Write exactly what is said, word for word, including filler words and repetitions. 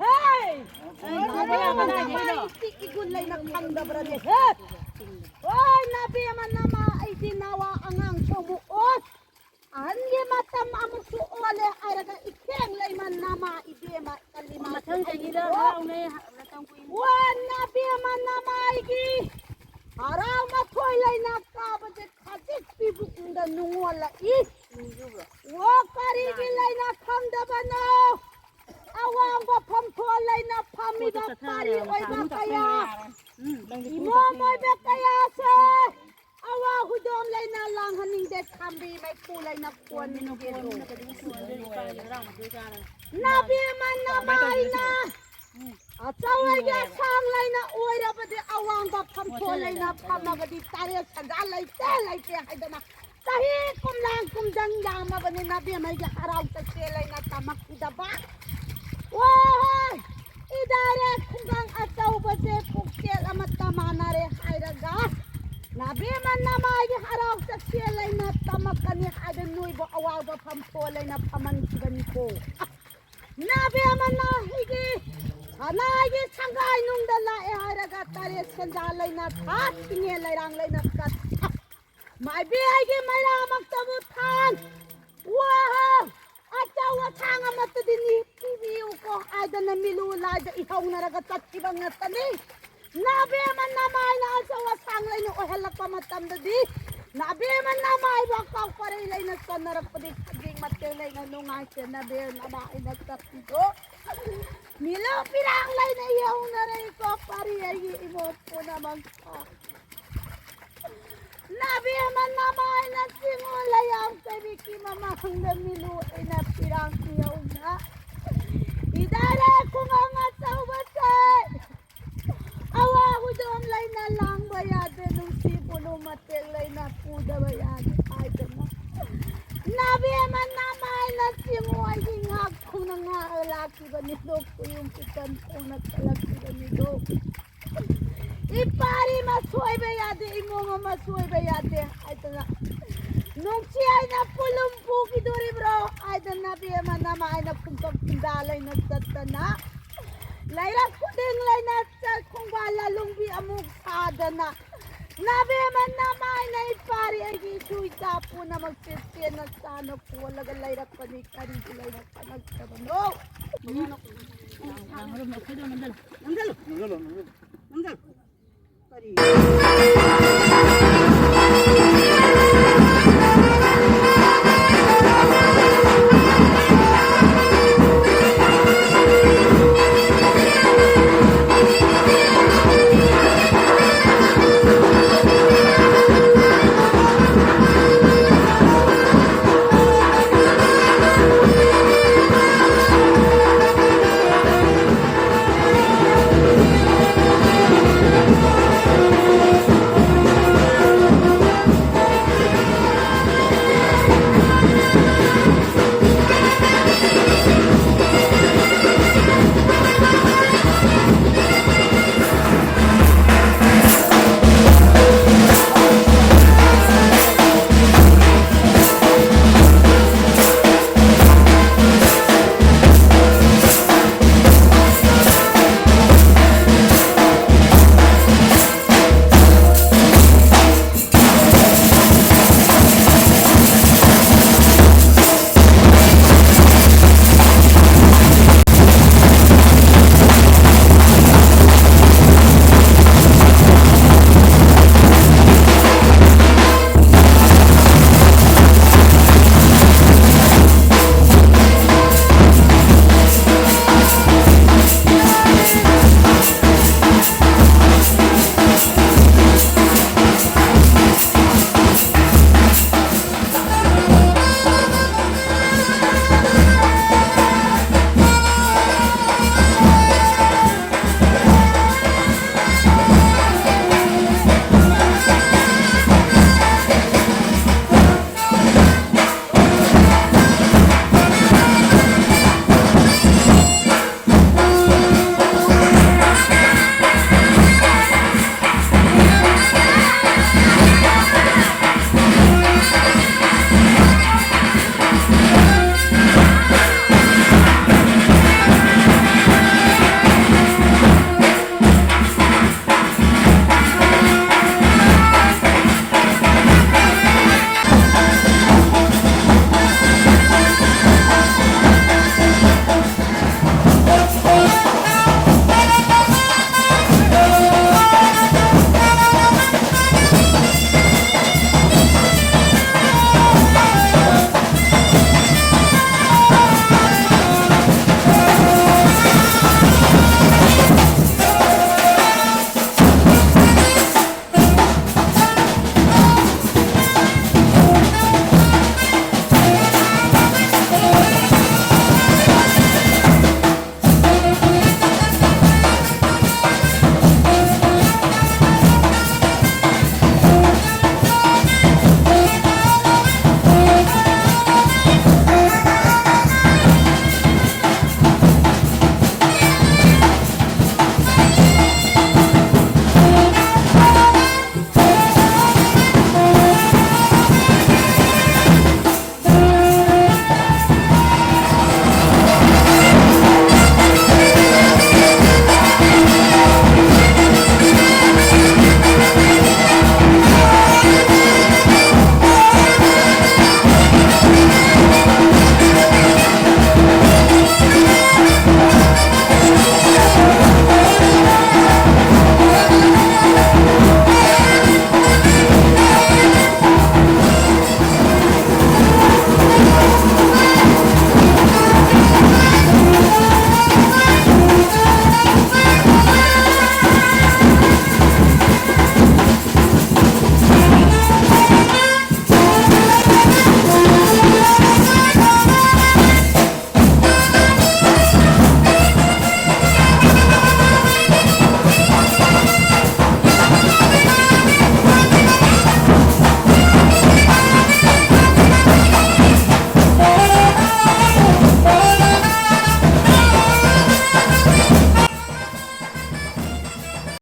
ꯍꯦ! ꯅꯕꯦꯝꯃ ꯅꯃꯥꯏꯗꯤ ꯏꯒꯨꯟ ꯂꯩꯅ ꯈꯪꯗꯕ꯭ꯔꯅꯦ? ꯍꯦ! ꯍꯣꯏ, ꯅꯕꯦꯝꯃ ꯅꯃꯥ ꯑꯩꯗꯤ ꯅꯋꯥ ꯑꯉꯥꯡ ꯁꯣꯡꯕꯨ ꯑꯣꯏ꯫ ꯑꯍꯟꯒꯤ ꯃꯇꯝ ꯑꯃꯨꯛꯁꯨ ꯑꯣꯜꯂꯦ ꯍꯥꯏꯔꯒ ꯏꯊꯦꯡ ꯂꯩꯃ ꯅꯃꯥ ꯏꯕꯦꯝꯃ ꯀꯜꯂꯤ ꯃꯥ ꯃꯊꯪ ꯆꯍꯤꯗ ꯍꯔꯥꯎꯅꯩ ꯍꯥꯏ-, ꯃꯇꯝ ꯀꯨꯏꯅ꯫ ꯋꯥ ꯅꯕꯦꯝꯃ ꯅꯃꯥꯏꯒꯤ ꯍꯔꯥꯎ ꯃꯊꯣꯏ ꯂꯩꯅ ꯀꯥꯕꯁꯦ ꯈꯖꯤꯛ ꯄꯤꯕꯨꯡꯗ ꯅꯨꯡꯉꯣꯜꯂꯛꯏ꯫ ꯅꯨꯡꯖꯨꯕ꯭ꯔꯣ? ꯋꯥ ꯀꯔꯤꯒꯤ ꯂꯩꯅ ꯈꯪꯗꯕꯅꯣ? ꯑꯋꯥꯡꯕ ꯐꯝꯐꯣꯜ ꯂꯩꯅ ꯐꯝꯃꯤꯕ ꯄꯥꯔꯤ ꯑꯣꯏꯕ ꯀꯌꯥ, ꯎꯝ, ꯅꯪꯗꯤ ꯏꯃꯣꯝ ꯑꯣꯏꯕ ꯀꯌꯥꯁꯦ ꯑꯋꯥ ꯍꯨꯗꯣꯝ ꯂꯩꯅ ꯂꯥꯡꯍꯟꯅꯤꯡꯗꯦ, ꯈꯥꯝꯕꯤ ꯃꯩꯈꯨ ꯂꯩꯅ ꯀꯣꯟꯅꯤꯡꯗꯦꯗꯣ꯫ ꯅꯕꯦꯝꯃ ꯅꯃꯥꯏꯅ ꯑꯆꯧ ꯑꯩꯒꯤ ꯑꯁꯥꯡ ꯂꯩꯅ ꯑꯣꯏꯔꯕꯗꯤ ꯑꯋꯥꯡꯕ ꯐꯝꯐꯣꯜ ꯂꯩꯅ ꯐꯝꯃꯕꯗꯤ ꯇꯔꯦꯠ ꯁꯟꯖꯥ ꯂꯩꯇꯦ ꯂꯩꯇꯦ ꯍꯥꯏꯗꯅ ꯆꯍꯤ ꯀꯨꯝꯂꯥꯡ ꯀꯨꯝꯖꯪ ꯌꯥꯝꯃꯕꯅꯤ ꯅꯕꯦꯝꯃꯩꯒꯤ ꯍꯔꯥꯎ ꯆꯠꯁꯦ ꯂꯩꯅ ꯇꯝꯃꯛꯈꯤꯗꯕ꯫ ꯋꯥꯍꯣꯏ! ꯏꯗꯥꯔꯦ ꯈꯨꯡꯒꯪ ꯑꯆꯧꯕꯁꯦ ꯄꯨꯛꯆꯦꯜ ꯑꯃꯠꯇ ꯃꯥꯟꯅꯔꯦ ꯍꯥꯏꯔꯒ ꯅꯕꯦꯝꯃ ꯅꯃꯥꯏꯒꯤ ꯍꯔꯥꯎ ꯆꯠꯁꯦ ꯂꯩꯅ ꯇꯝꯃꯛꯀꯅꯤ ꯍꯥꯏꯗꯅ ꯅꯣꯏꯕꯨ ꯑꯋꯥꯡꯕ ꯐꯝꯐꯣꯜ ꯂꯩꯅ ꯐꯝꯍꯟꯈꯤꯕꯅꯤꯀꯣ꯫ ꯅꯕꯦꯝꯃ ꯅꯥꯍꯩꯒꯤ ꯁꯅꯥꯒꯤ ꯁꯪꯒꯥꯏ ꯅꯨꯡꯗ ꯂꯥꯛꯑꯦ ꯍꯥꯏꯔꯒ ꯇꯔꯦꯠ ꯁꯦꯟꯖꯥ ꯂꯩꯅ ꯊꯥꯠ ꯇꯤꯡꯉꯦ ꯂꯩꯔꯥꯡ ꯂꯩꯅ ꯀꯠ ꯃꯥꯏꯕꯤ ꯑꯩꯒꯤ ꯃꯩꯔꯥꯃꯛꯇꯕꯨ ꯊꯥꯡ ꯋꯥꯍꯣ ꯑꯆꯧ ꯑꯁꯥꯡ ꯑꯃꯠꯇꯗꯤ ꯅꯤ ꯄꯤꯕꯤꯌꯨꯀꯣ ꯍꯥꯏꯗꯅ ꯃꯤꯂꯨ ꯂꯥꯏꯗ ꯏꯍꯧꯅꯔꯒ ꯆꯠꯈꯤꯕ ꯉꯥꯛꯇꯅꯤ꯫ ꯅꯥꯕꯦꯝꯃ ꯅꯃꯥꯏꯅ ꯑꯆꯧ ꯑꯁꯥꯡ ꯂꯩꯅ ꯑꯣꯏꯍꯜꯂꯛꯄ ꯃꯇꯝꯗꯗꯤ ꯅꯥꯕꯦꯝꯃ ꯅꯃꯥꯏꯕ ꯀꯥꯎ ꯄꯔꯩ ꯂꯩꯅ ꯆꯟꯅꯔꯛꯄꯗꯤ ꯈꯖꯤꯡ ꯃꯇꯦꯜ ꯂꯩꯅ ꯅꯨꯡꯉꯥꯏꯇꯦ ꯅꯥꯕꯦꯝꯃ ꯅꯃꯥꯏꯅ ꯆꯠꯄꯤꯗꯣ꯫ ꯃꯤꯂꯨ ꯄꯤꯔꯥꯡ ꯂꯩꯅ ꯏꯍꯧꯅꯔꯛꯏꯀꯣ ꯄꯥꯔꯤ ꯑꯩꯒꯤ ꯏꯃꯣꯠ ꯄꯨꯝꯅꯃꯛ꯫ ꯅꯥꯕꯦꯝꯃ ꯅꯃꯥꯏꯅ ꯆꯤꯡꯉꯨ ꯂꯩꯌꯥꯝ ꯀꯩꯕꯤꯛꯀꯤ ꯃꯃꯥꯡꯗ ꯃꯤꯂꯨ ꯑꯩꯅ ꯄꯤꯔꯥꯡ ꯄꯤꯍꯧꯅ ꯏꯗꯥꯔꯦ ꯈꯨꯡꯒꯪ ꯑꯆꯧꯕꯁꯦ꯫ ꯑꯋꯥ ꯍꯨꯗꯣꯝ ꯂꯩꯅ ꯂꯥꯡꯕ ꯌꯥꯗꯦ, ꯅꯨꯡꯁꯤ ꯄꯨꯅꯨ ꯃꯇꯦꯛ ꯂꯩꯅ ꯄꯨꯗꯕ ꯌꯥꯗꯦ ꯍꯥꯏꯗꯅ ꯅꯥꯕꯦꯝꯃ ꯅꯃꯥꯏꯅ ꯆꯤꯡꯉꯨ ꯑꯩꯒꯤ ꯉꯥꯛ ꯈꯨꯡꯅ ꯉꯥꯛꯑ ꯂꯥꯛꯈꯤꯕꯅꯤꯗꯣ, ꯈꯨꯌꯨꯝ ꯏꯆꯟ ꯈꯣꯡꯅ ꯆꯠꯂꯛꯈꯤꯕꯅꯤꯗꯣ꯫ ꯏꯄꯥꯔꯤ ꯃꯁꯣꯏꯕ ꯌꯥꯗꯦ, ꯏꯃꯨꯡ ꯑꯃ ꯁꯣꯏꯕ ꯌꯥꯗꯦ ꯍꯥꯏꯗꯅ ꯅꯨꯡꯁꯤ ꯑꯩꯅ ꯄꯨꯂꯨꯝ ꯄꯨꯈꯤꯗꯣꯔꯤꯕ꯭ꯔꯣ ꯍꯥꯏꯗꯅ ꯕꯦꯝꯃ ꯅꯃꯥꯏꯅ ꯈꯨꯡꯀꯛ ꯈꯨꯟꯗꯥ ꯂꯩꯅ ꯆꯠꯇꯅ ꯂꯩꯔꯛ ꯈꯨꯗꯤꯡ ꯂꯩꯅ ꯆꯠ ꯈꯣꯡꯕꯥꯜ ꯂꯥꯂꯣꯡꯕꯤ ꯑꯃꯨꯛ ꯁꯥꯗꯅ, ꯅꯕꯦꯝꯃ ꯅꯃꯥꯏ ꯅꯩ ꯄꯥꯔꯤ ꯑꯩꯒꯤ ꯏꯁꯨ ꯏꯆꯥ ꯄꯨꯝꯅꯃꯛꯁꯦ ꯆꯦꯟꯅ ꯆꯥꯅ ꯀꯣꯜꯂꯒ ꯂꯩꯔꯛꯄꯅꯤ꯫ ꯀꯔꯤꯒꯤ ꯂꯩꯔꯛ ꯐꯪꯉꯛꯇꯕꯅꯣ? ꯅꯝꯖꯜꯂꯨ, ꯅꯝꯖꯜꯂꯨ, ꯅꯝꯖꯜꯂꯨ꯫ ꯀꯔꯤ?